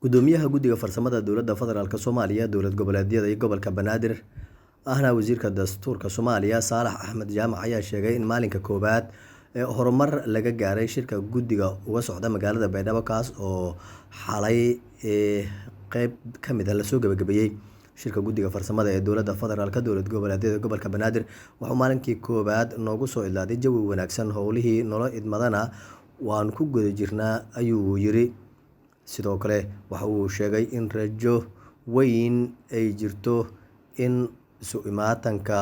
Gudoomiyaha guddiga farsamada dowladda federaalk Soomaaliya, dowlad goboleedyada iyo gobolka Banaadir, ahna wasiirka dastuurka Soomaaliya, Saalax Axmed Jaamac, ayaa sheegay in maalinka koowaad ee horumar laga gaaray shirka guddiga uga socda magaalada Baydhabo, kaas oo xalay qeyb ka mid ah lasoo gabagabeeyey. Shirka guddiga farsamada ee dowladda federaalk, dowlad goboleedyada, gobolka Banaadir wuxuu maalinkii koowaad noogu soo idlaaday jawi wanaagsan, howlihii nolo idmadana waan ku guda jirnaa, ayuu yiri. Sidoo kale waxa uu sheegay in rajo weyn ay jirto in isu imaatanka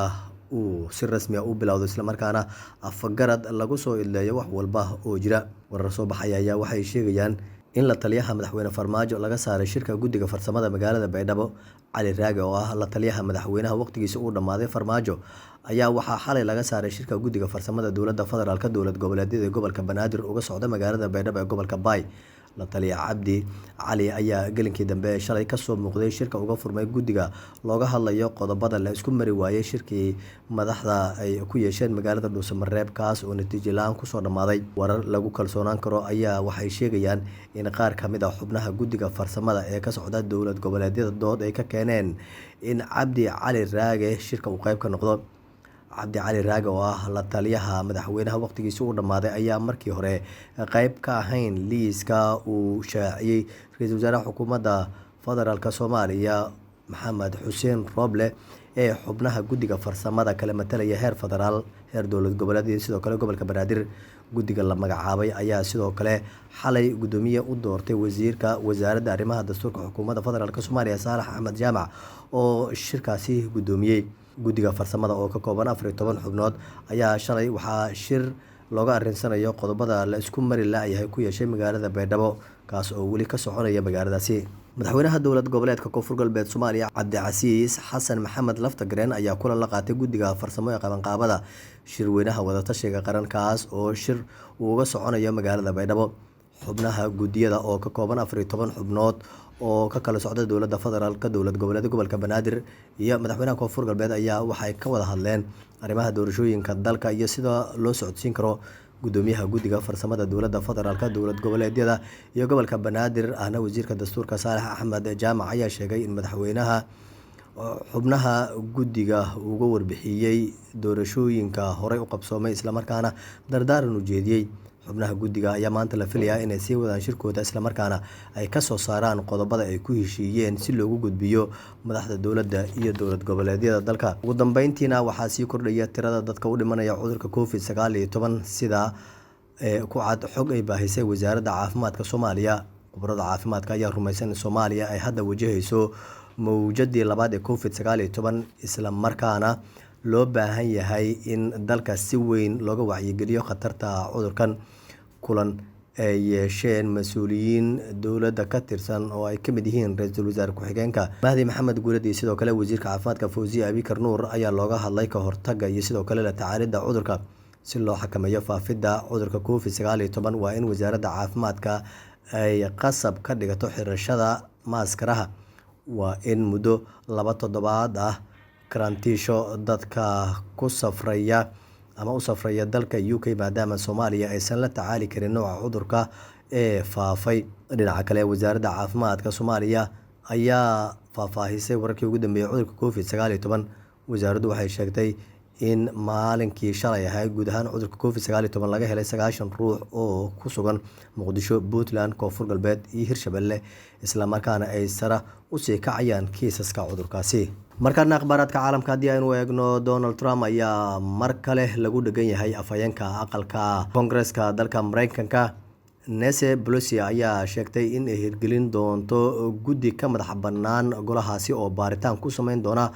uu si rasmi ah u bilowdo, islamarkaana afgarad lagu soo idleeyo wax walba oo jira. Warar soo baxaya ayaa waxay sheegayaan in la taliyaha madaxweyne Farmaajo laga saaray shirka guddiga farsamada magaalada Baydhabo. Cali Raage oo ah la taliyaha madaxweynaha waqtigiisa uu dhammaaday Farmaajo ayaa waxaa xalay laga saaray shirka guddiga farsamada dowladda federaalk, dowlad goboleedyada, gobolka Banaadir uga socda magaalada Baydhabo ee gobolka Baay. La taliya Cabdi Cali ayaa gelinkii dambe shalay kasoo muuqday shirka uga furmay guddiga looga hadlayo qodobada la isku mari waayey shirkii madaxda ay ku yeesheen magaalada Dhuusamareeb, kaas oo natiijo la-aan kusoo dhammaaday. Warar lagu kalsoonaan karo ayaa waxay sheegayaan in qaar ka mid ah xubnaha guddiga farsamada ee ka socda dowlad goboleedyada dood ay ka keeneen in Cabdi Cali Raage shirka uu qeyb ka noqdo. Cabdi Cali Raage oo ah la taliyaha madaxweynaha waqtigiisa uu dhammaaday ayaa markii hore qeyb ka ahayn liiska uu shaaciyey ra-iisul wasaaraha xukuumadda federaalk Soomaaliya Maxamed Xuseen Rooble ee xubnaha guddiga farsamada kala matalaya heer federaal, heer dowlad goboleed iyo sidoo kale gobolka Banaadir. Guddiga la magacaabay ayaa sidoo kale xalay guddoomiye u doortay wasiirka wasaaradda arrimaha dastuurka xukuumadda federaalk Soomaaliya, Saalax Axmed Jaamac, oo shirkaasi guddoomiyey. Guddiga farsamada oo ka kooban 14 xubnood ayaa shalay waxaa shir looga arinsanayo qodobada la isku mari la-yahay ku yeeshay magaalada Baydhabo, kaas oo weli ka soconaya magaaladaasi. Madaxweynaha dowlad goboleedka Koonfur Galbeed Soomaaliya Cabdicasiis Xasan Maxamed Laftagreen ayaa kulan la qaatay guddiga farsamo ee qabanqaabada shirweynaha wadatashiga qaran, kaas oo shir uu uga soconayo magaalada Baydhabo. Xubnaha guddiyada oo ka kooban 14 xubnood oo ka kala socda dowladda federaalk, dowlad goboleed, gobolka Banaadir iyo madaxweynaha Koonfur Galbeed ayaa waxay ka wada hadleen arrimaha doorashooyinka dalka iyo sida loo socodsiin karo. Gudoomiyaha guddiga farsamada dowladda federaalk, dowlad goboleedyada iyo gobolka Banaadir, ahna wasiirka dastuurka, Saalax Axmed Jaamac, ayaa sheegay in madaxweynaha xubnaha guddiga uga warbixiyey doorashooyinka horey u qabsoomay, islamarkaana dardaaran u jeediyey. Xubnaha guddiga ayaa maanta la filayaa inay sii wadaan shirkooda, islamarkaana ay kasoo saaraan qodobada ay ku heshiiyeen si loogu gudbiyo madaxda dowladda iyo dowlad goboleedyada dalka. Ugu dambeyntiina waxaa sii kordhaya tirada dadka u dhimanaya cudurka COVID-19, sida ku cad xog ay baahisay wasaaradda caafimaadka Soomaaliya. Khubarada caafimaadka ayaa rumaysan in Soomaaliya ay hadda wajahayso mowjadii labaad ee COVID-19, islamarkaana loo baahan yahay in dalka si weyn looga wacyigeliyo khatarta cudurkan. Kulan ay yeesheen mas-uuliyiin dowladda ka tirsan oo ay kamid yihiin ra-iisul wasaare ku-xigeenka Mahdi Maxamed Guuled iyo sidoo kale wasiirka caafimaadka Fawziya Abikar Nuur ayaa looga hadlay ka hortagga iyo sidoo kale la tacaalidda cudurka. Si loo xakameeyo faafidda cudurka COVID-19 waa in wasaaradda caafimaadka ay qasab ka dhigato xirashada maaskaraha, waa in muddo 2 toddobaad ah karantiisho dadka ku safraya ama u safraya dalka UK, maadaama Soomaaliya aysan la tacaali karin nooca cudurka ee faafay. Dhinaca kale, wasaaradda caafimaadka Soomaaliya ayaa faahfaahisay wararkii ugu dambeeyey cudurka COVID-19. Wasaaraddu waxay sheegtay in maalinkii shalay ahay guud ahaan cudurka COVID-19 laga helay 90 ruux oo ku sugan Muqdisho, Puntland, Koonfur Galbeed iyo Hirshabelle, islamarkaana ay sara usii kacayaan kiisaska cudurkaasi. Markaana akhbaaraadka caalamka haddii aynu eegno, Donald Trump ayaa mar kale lagu dhegan yahay. Afhayeenka aqalka koongareska dalka Mareykanka Nese Pelosi ayaa sheegtay in ay hirgelin doonto guddi ka madax bannaan golahaasi oo baaritaan ku sameyn doona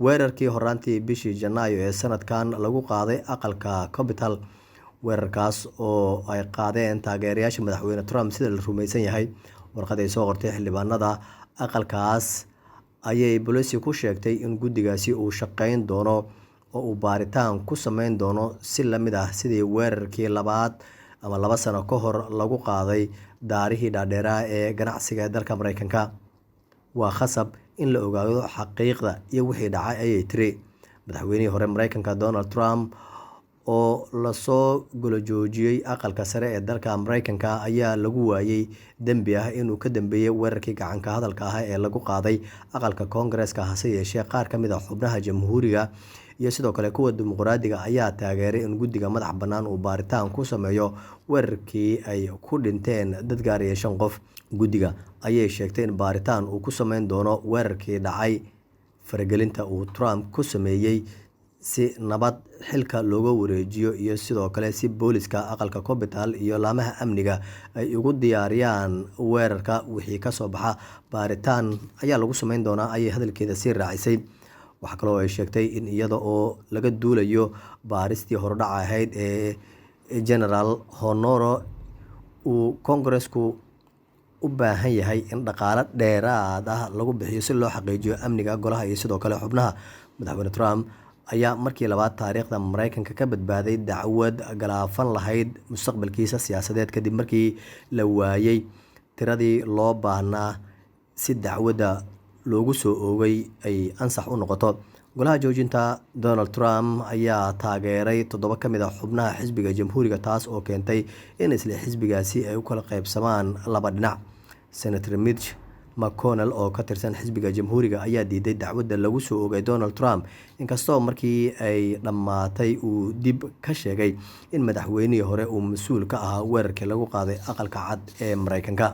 weerarkii horaantii bishii Janaayo ee sanadkan lagu qaaday aqalka Capital, weerarkaas oo ay qaadeen taageerayaasha madaxweyne Trump, sida la rumaysan yahay. Warqad ay soo qortay xildhibaanada aqalkaas ayay Pelosi ku sheegtay in guddigaasi uu shaqeyn doono oo uu baaritaan ku sameyn doono si lamid ah sidii weerarkii labaad ama 2 sano ka hor lagu qaaday daarihii dhaadheeraha ee ganacsiga ee dalka Mareykanka. Waa khasab in la ogaado xaqiiqda iyo wixii dhacay, ayay tiri. Madaxweynihii hore Mareykanka Donald Trump oo lasoo golajoojiyey Aqalka Sare ee dalka Mareykanka ayaa lagu waayay dembi ah inuu ka dambeeyay weerarkii gacanka hadalka ah ee lagu qaaday Aqalka Koongareeska. Hase yeeshee, qaar ka mid ah xubnaha Jamhuuriga iyo sidoo kale kuwa Dimuqraadiga ayaa taageeray in guddiga madaxa bannaan uu baaritaan ku sameeyo weerarkii ay ku dhinteen dad gaaraya 5 qof. Guddiga ayay sheegtay in baaritaan uu ku sameyn doono weerarkii dhacay, faragelinta uu Trump ku sameeyay si nabad xilka looga wareejiyo, iyo sidoo kale si booliska Aqalka Capitol iyo laamaha amniga ay ugu diyaariyaan weerarka. Wixii ka soo baxa baaritaan ayaa lagu sameyn doonaa, ayay hadalkeeda sii raacisay. Waxaa kaloo ay sheegtay in iyada oo laga duulayo baaristii horudhaca ahayd ee Genaraal Honoro, uu Koongareesku u baahan yahay in dhaqaale dheeraad ah lagu bixiyo si loo xaqiijiyo amniga golaha iyo sidoo kale xubnaha. Madaxweyne Trump ayaa markii labaad taariikhda Mareykanka ka badbaaday dacwad galaafan lahayd mustaqbalkiisa siyaasadeed, kadib markii la waayay tiradii loo baahnaa si dacwadda loogu soo oogay ay ansax u noqoto. Golaha joojinta Donald Trump ayaa taageeray 7 ka mid ah xubnaha xisbiga Jamhuuriga, taas oo keentay in isla xisbigaasi ay u kala qaybsamaan laba dhinac. Senator Mitch McConnell oo ka tirsan xisbiga Jamhuuriga ayaa diiday dacwadda lagu soo oogay Donald Trump, inkastoo markii ay dhammaatay uu dib ka sheegay in madaxweynihii hore uu mas-uul ka ahaa weerarkii lagu qaaday Aqalka Cad ee Mareykanka.